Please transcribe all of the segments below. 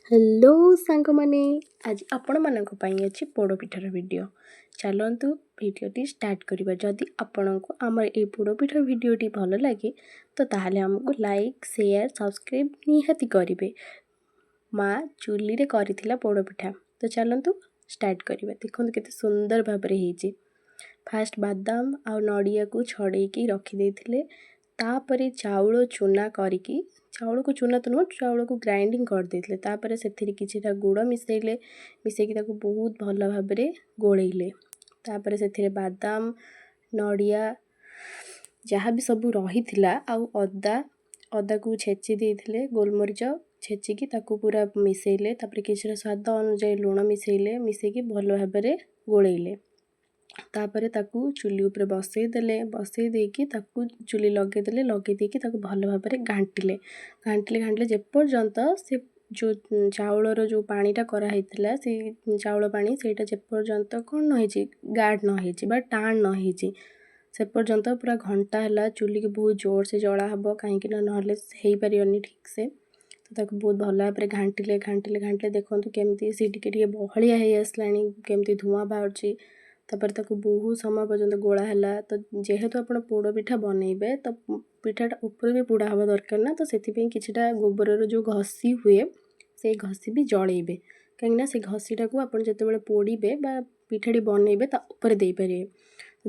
Hello ସାଙ୍ଗମାନେ, ଆଜି ଆପଣମାନଙ୍କ ପାଇଁ ଅଛି ପୋଡ଼ପିଠାର ଭିଡ଼ିଓ। ଚାଲନ୍ତୁ ଭିଡ଼ିଓଟି ଷ୍ଟାର୍ଟ କରିବା। ଯଦି ଆପଣଙ୍କୁ ଆମର ଏଇ ପୋଡ଼ପିଠା ଭିଡ଼ିଓଟି ଭଲ ଲାଗେ, ତ ତାହେଲେ ଆମକୁ ଲାଇକ୍, ସେୟାର, ସବସ୍କ୍ରାଇବ୍ ନିହାତି କରିବେ। ମା ଚୁଲିରେ କରିଥିଲା ପୋଡ଼ପିଠା। ତ ଚାଲନ୍ତୁ ଷ୍ଟାର୍ଟ କରିବା। ଦେଖନ୍ତୁ କେତେ ସୁନ୍ଦର ଭାବରେ ହେଇଛି। ଫାଷ୍ଟ ବାଦାମ ଆଉ ନଡ଼ିଆକୁ ଛଡ଼େଇକି ରଖିଦେଇଥିଲେ। ତାପରେ ଚାଉଳ ଚୁନା କରିକି, ଚାଉଳକୁ ଚୁନା ତ ନୁହଁ, ଚାଉଳକୁ ଗ୍ରାଇଣ୍ଡିଙ୍ଗ କରିଦେଇଥିଲେ। ତାପରେ ସେଥିରେ କିଛିଟା ଗୁଡ଼ ମିଶାଇଲେ। ମିଶାଇକି ତାକୁ ବହୁତ ଭଲ ଭାବରେ ଗୋଳେଇଲେ। ତାପରେ ସେଥିରେ ବାଦାମ, ନଡ଼ିଆ ଯାହା ବି ସବୁ ରହିଥିଲା ଆଉ ଅଦା, ଅଦାକୁ ଛେଚି ଦେଇଥିଲେ, ଗୋଲମରିଚ ଛେଚିକି ତାକୁ ପୁରା ମିଶାଇଲେ। ତାପରେ କିଛିଟା ସ୍ୱାଦ ଅନୁଯାୟୀ ଲୁଣ ମିଶାଇଲେ। ମିଶାଇକି ଭଲ ଭାବରେ ଗୋଳେଇଲେ। ତାପରେ ତାକୁ ଚୁଲି ଉପରେ ବସେଇ ଦେଲେ। ବସେଇ ଦେଇକି ତାକୁ ଚୁଲି ଲଗେଇଦେଲେ। ଲଗେଇ ଦେଇକି ତାକୁ ଭଲ ଭାବରେ ଘାଣ୍ଟିଲେ, ଘାଣ୍ଟିଲେ, ଘାଣ୍ଟିଲେ, ଯେପର୍ଯ୍ୟନ୍ତ ସେ ଯେଉଁ ଚାଉଳର ଯେଉଁ ପାଣିଟା କରାହେଇଥିଲା, ସେଇ ଚାଉଳ ପାଣି, ସେଇଟା ଯେପର୍ଯ୍ୟନ୍ତ କ'ଣ ନ ହେଇଛି, ଗାଢ଼ ନ ହେଇଛି ବା ଟାଣ ନ ହେଇଛି, ସେ ପର୍ଯ୍ୟନ୍ତ ପୁରା ଘଣ୍ଟା ହେଲା। ଚୁଲିକି ବହୁତ ଜୋରସେ ଜଳା ହେବ, କାହିଁକି ନା ନହେଲେ ହେଇପାରିବନି ଠିକ୍ସେ। ତ ତାକୁ ବହୁତ ଭଲ ଭାବରେ ଘାଣ୍ଟିଲେ, ଘାଣ୍ଟିଲେ, ଘାଣ୍ଟିଲେ। ଦେଖନ୍ତୁ କେମିତି ସେ ଟିକେ ଟିକେ ବହଳିଆ ହେଇ ଆସିଲାଣି, କେମିତି ଧୂଆଁ ବାହାରୁଛି। ତାପରେ ତାକୁ ବହୁତ ସମୟ ପର୍ଯ୍ୟନ୍ତ ଗୋଳା ହେଲା। ତ ଯେହେତୁ ଆପଣ ପୋଡ଼ ପିଠା ବନେଇବେ, ତ ପିଠାଟା ଉପରେ ବି ପୋଡ଼ା ହେବା ଦରକାର ନା, ତ ସେଥିପାଇଁ କିଛିଟା ଗୋବରର ଯେଉଁ ଘଷି ହୁଏ, ସେଇ ଘଷି ବି ଜଳେଇବେ, କାହିଁକିନା ସେ ଘଷିଟାକୁ ଆପଣ ଯେତେବେଳେ ପୋଡ଼ିବେ ବା ପିଠାଟି ବନେଇବେ, ତା ଉପରେ ଦେଇପାରିବେ।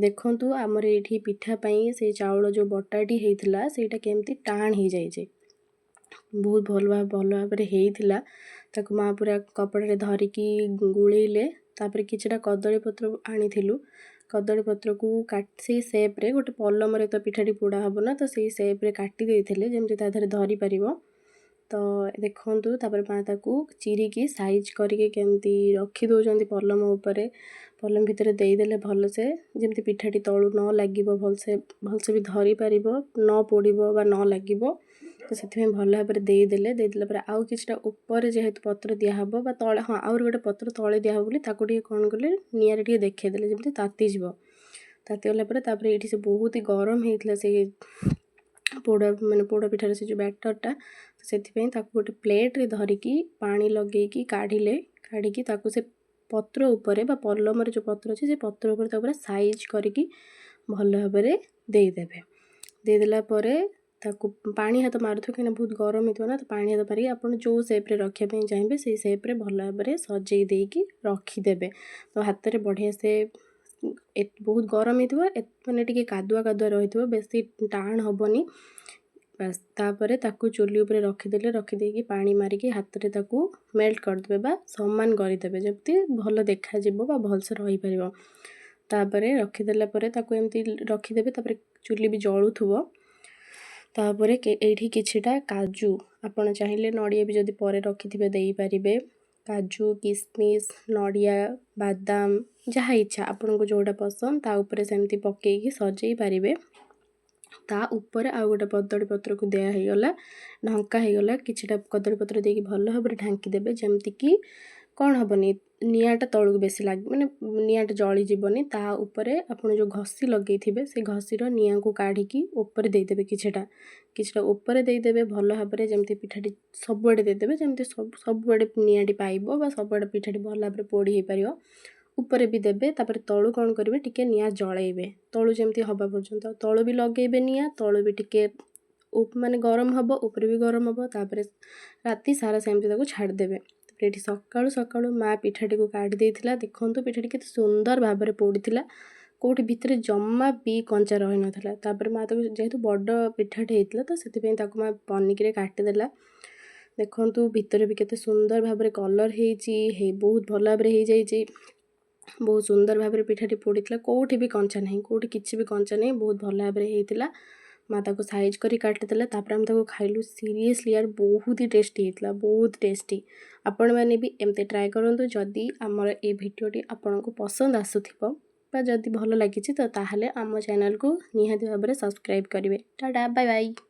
ଦେଖନ୍ତୁ, ଆମର ଏଇଠି ପିଠା ପାଇଁ ସେଇ ଚାଉଳ ଯେଉଁ ବଟାଟି ହେଇଥିଲା, ସେଇଟା କେମିତି ଟାଣ ହେଇଯାଇଛି। ବହୁତ ଭଲ ଭାବରେ ହେଇଥିଲା। ତାକୁ ମା ପୁରା କପଡ଼ାରେ ଧରିକି ଗୋଳେଇଲେ। ତାପରେ କିଛିଟା କଦଳୀ ପତ୍ର ଆଣିଥିଲୁ। କଦଳୀ ପତ୍ରକୁ ସେଇ ସେପ୍ରେ, ଗୋଟେ ପଲମରେ ତ ପିଠାଟି ପୋଡ଼ା ହେବ ନା, ତ ସେଇ ସେପ୍ରେ କାଟି ଦେଇଥିଲେ, ଯେମିତି ତା ଦେହରେ ଧରିପାରିବ। ତ ଦେଖନ୍ତୁ, ତାପରେ ମା ତାକୁ ଚିରିକି ସାଇଜ୍ କରିକି କେମିତି ରଖି ଦେଉଛନ୍ତି ପଲମ ଉପରେ। ପଲମ ଭିତରେ ଦେଇଦେଲେ ଭଲସେ, ଯେମିତି ପିଠାଟି ତଳୁ ନ ଲାଗିବ, ଭଲସେ ଭଲସେ ବି ଧରିପାରିବ, ନ ପୋଡ଼ିବ ବା ନ ଲାଗିବ। ତ ସେଥିପାଇଁ ଭଲ ଭାବରେ ଦେଇଦେଲେ। ଦେଇଦେଲା ପରେ ଆଉ କିଛିଟା ଉପରେ ଯେହେତୁ ପତ୍ର ଦିଆହେବ ବା ତଳେ, ହଁ, ଆହୁରି ଗୋଟେ ପତ୍ର ତଳେ ଦିଆହେବ ବୋଲି ତାକୁ ଟିକେ କ'ଣ କଲେ, ନିଆଁରେ ଟିକେ ଦେଖେଇଦେଲେ, ଯେମିତି ତାତିଯିବ। ତାତିଗଲା ପରେ ତାପରେ ଏଇଠି ସେ ବହୁତ ହି ଗରମ ହେଇଥିଲା, ସେଇ ପୋଡ଼, ମାନେ ପୋଡ଼ ପିଠାର ସେ ଯେଉଁ ବ୍ୟାଟରଟା। ସେଥିପାଇଁ ତାକୁ ଗୋଟେ ପ୍ଲେଟ୍ରେ ଧରିକି ପାଣି ଲଗେଇକି କାଢ଼ିଲେ। କାଢ଼ିକି ତାକୁ ସେ ପତ୍ର ଉପରେ ବା ପଲମରେ ଯେଉଁ ପତ୍ର ଅଛି, ସେ ପତ୍ର ଉପରେ ତାକୁ ପୁରା ସାଇଜ୍ କରିକି ଭଲ ଭାବରେ ଦେଇଦେବେ। ଦେଇଦେଲା ପରେ ତାକୁ ପାଣି ହାତ ମାରୁଥିବ, କାହିଁକିନା ବହୁତ ଗରମ ହେଇଥିବ ନା। ତ ପାଣି ହାତ ମାରିକି ଆପଣ ଯେଉଁ ସେପ୍ରେ ରଖିବା ପାଇଁ ଚାହିଁବେ, ସେଇ ସେପ୍ରେ ଭଲ ଭାବରେ ସଜେଇ ଦେଇକି ରଖିଦେବେ। ତ ହାତରେ ବଢ଼ିଆ ସେ, ବହୁତ ଗରମ ହେଇଥିବ, ମାନେ ଟିକେ କାଦୁଆ କାଦୁଆ ରହିଥିବ, ବେଶୀ ଟାଣ ହେବନି, ବାସ୍। ତାପରେ ତାକୁ ଚୁଲି ଉପରେ ରଖିଦେଲେ। ରଖିଦେଇକି ପାଣି ମାରିକି ହାତରେ ତାକୁ ମେଲ୍ଟ କରିଦେବେ ବା ସମାନ କରିଦେବେ, ଯେମିତି ଭଲ ଦେଖାଯିବ ବା ଭଲସେ ରହିପାରିବ। ତାପରେ ରଖିଦେଲା ପରେ ତାକୁ ଏମିତି ରଖିଦେବେ। ତାପରେ ଚୁଲି ବି ଜଳୁଥିବ। ତାପରେ ଏଇଠି କିଛିଟା କାଜୁ, ଆପଣ ଚାହିଁଲେ ନଡ଼ିଆ ବି ଯଦି ପରେ ରଖିଥିବେ ଦେଇପାରିବେ। କାଜୁ, କିସମିସ୍, ନଡ଼ିଆ, ବାଦାମ, ଯାହା ଇଚ୍ଛା, ଆପଣଙ୍କୁ ଯେଉଁଟା ପସନ୍ଦ, ତା ଉପରେ ସେମିତି ପକେଇକି ସଜେଇ ପାରିବେ। ତା ଉପରେ ଆଉ ଗୋଟେ କଦଳୀ ପତ୍ରକୁ ଦିଆ ହେଇଗଲା, ଢଙ୍କା ହେଇଗଲା। କିଛିଟା କଦଳୀ ପତ୍ର ଦେଇକି ଭଲ ଭାବରେ ଢାଙ୍କି ଦେବେ, ଯେମିତିକି କ'ଣ ହେବନି, ନିଆଁଟା ତଳକୁ ବେଶୀ ଲାଗି, ମାନେ ନିଆଁଟା ଜଳିଯିବନି। ତା ଉପରେ ଆପଣ ଯେଉଁ ଘଷି ଲଗେଇଥିବେ, ସେ ଘଷିର ନିଆଁକୁ କାଢ଼ିକି ଉପରେ ଦେଇଦେବେ। କିଛିଟା କିଛିଟା ଉପରେ ଦେଇଦେବେ ଭଲ ଭାବରେ, ଯେମିତି ପିଠାଟି ସବୁଆଡ଼େ ଦେଇଦେବେ, ଯେମିତି ସବୁଆଡ଼େ ନିଆଁଟି ପାଇବ ବା ସବୁଆଡ଼େ ପିଠାଟି ଭଲ ଭାବରେ ପୋଡ଼ି ହେଇପାରିବ। ଉପରେ ବି ଦେବେ। ତାପରେ ତଳୁ କ'ଣ କରିବେ, ଟିକେ ନିଆଁ ଜଳେଇବେ ତଳୁ, ଯେମିତି ହେବା ପର୍ଯ୍ୟନ୍ତ। ତଳୁ ବି ଲଗେଇବେ ନିଆଁ, ତଳୁ ବି ଟିକେ ମାନେ ଗରମ ହେବ, ଉପରେ ବି ଗରମ ହେବ। ତାପରେ ରାତି ସାରା ସେମିତି ତାକୁ ଛାଡ଼ିଦେବେ। ତାପରେ ଏଠି ସକାଳୁ ସକାଳୁ ମା ପିଠାଟିକୁ କାଢ଼ି ଦେଇଥିଲା। ଦେଖନ୍ତୁ, ପିଠାଟି କେତେ ସୁନ୍ଦର ଭାବରେ ପୋଡ଼ିଥିଲା, କେଉଁଠି ଭିତରେ ଜମା ବି କଞ୍ଚା ରହିନଥିଲା। ତାପରେ ମା ତାକୁ, ଯେହେତୁ ବଡ଼ ପିଠାଟି ହେଇଥିଲା, ତ ସେଥିପାଇଁ ତାକୁ ମା ପନିକିରେ କାଟିଦେଲା। ଦେଖନ୍ତୁ, ଭିତରେ ବି କେତେ ସୁନ୍ଦର ଭାବରେ କଲର୍ ହେଇଛି, ହେଇ ବହୁତ ଭଲ ଭାବରେ ହେଇଯାଇଛି। ବହୁତ ସୁନ୍ଦର ଭାବରେ ପିଠାଟି ପୋଡ଼ିଥିଲା, କେଉଁଠି ବି କଞ୍ଚା ନାହିଁ, କେଉଁଠି କିଛି ବି କଞ୍ଚା ନାହିଁ, ବହୁତ ଭଲ ଭାବରେ ହେଇଥିଲା। ମା ତାକୁ ସାଇଜ୍ କରି କାଟିଦେଲା। ତାପରେ ଆମେ ତାକୁ ଖାଇଲୁ। ସିରିୟସଲି ୟାର, ବହୁତ ହି ଟେଷ୍ଟି ହେଇଥିଲା, ବହୁତ ଟେଷ୍ଟି। ଆପଣମାନେ ବି ଏମିତି ଟ୍ରାଏ କରନ୍ତୁ। ଯଦି ଆମର ଏ ଭିଡ଼ିଓଟି ଆପଣଙ୍କୁ ପସନ୍ଦ ଆସୁଥିବ ବା ଯଦି ଭଲ ଲାଗିଛି, ତ ତାହେଲେ ଆମ ଚ୍ୟାନେଲକୁ ନିହାତି ଭାବରେ ସବସ୍କ୍ରାଇବ୍ କରିବେ। Tata, bye bye.